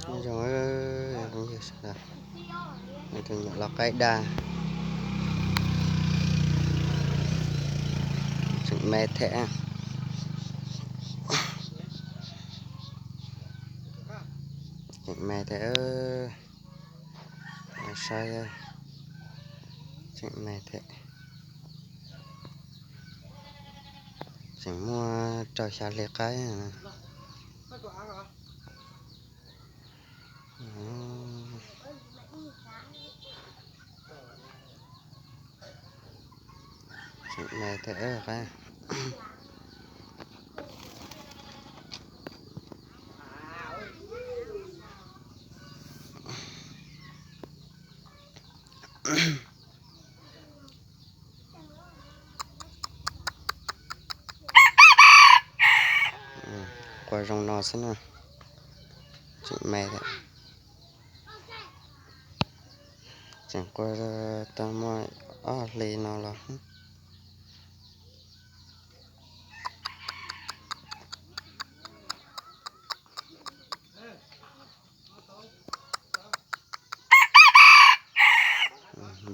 Nyob zoo, tus nyuam lau qaib daj, tseem me thiab, tseem me thiab, saib, tseem me thiab, tseem muaj rau xya hli qaib. Tseem me thiab, qaib. Qua zoo no xwb na, tseem me thiab, tseem qua tau muaj ob hli no los.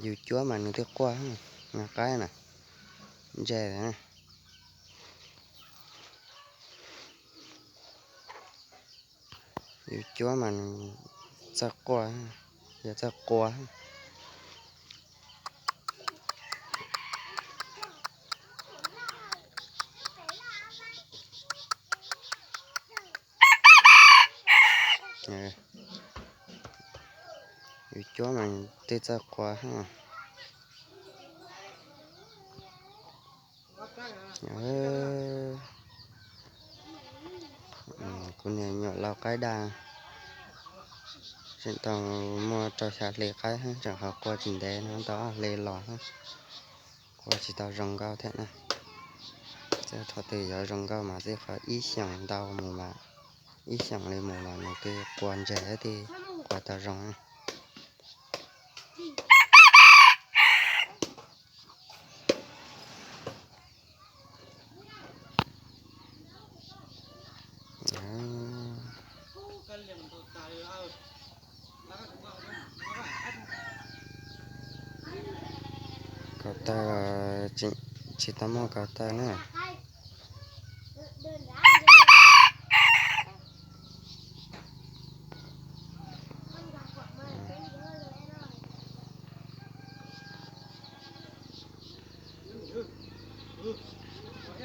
Yus cuab mas nws twb quaj, nws qaib na, ntse. Yus cuab mas nws txawj quaj, yog txawj qua. Yus cuab mas twb txawj qua. Kuv niag nyuam lau qaib daj, tseem tau muaj rau xya hli qaib, tseem ho qua tsis ntev no, tau ob hli los, qua tsis tau zoo nkauj thiab na. Txawm thaum twg yuav zoo nkauj mas twb qhov ib xyoos ntau mus mas, ib xyoos li mus mas nws twb qua ntse thiab, qua tau zoo na. Kaus taw, tsis tau muaj kaus taw na.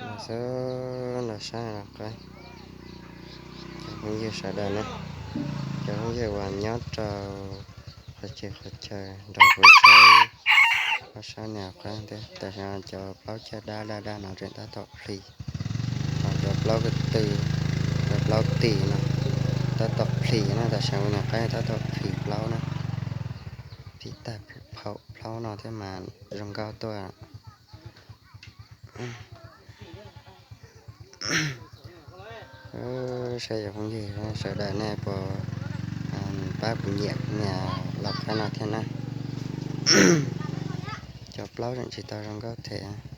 Los xwb, los saib los qab. Cov phooj ywg sawv daws na, cov phooj ywg uas nyob rau qhov chaw qhov chaw nrog kuv saib, kuv saib niam qab thiab. Tam sim no cov plaub caj dab daj daj no tseem tab tom plhis, ho cov plaub ko tw, cov plaub tim no tab tom plhis na, tam sim no niam qab tab tom plhis plaub na, plhis tag plaub no thiab mas zoo nkauj tuaj. Saib cov phooj ywg sawv daws nej puas pab kuv nyiam niam lau qaib no thiab na. Cov plaub tseem tsis tau zoo nkauj thiab.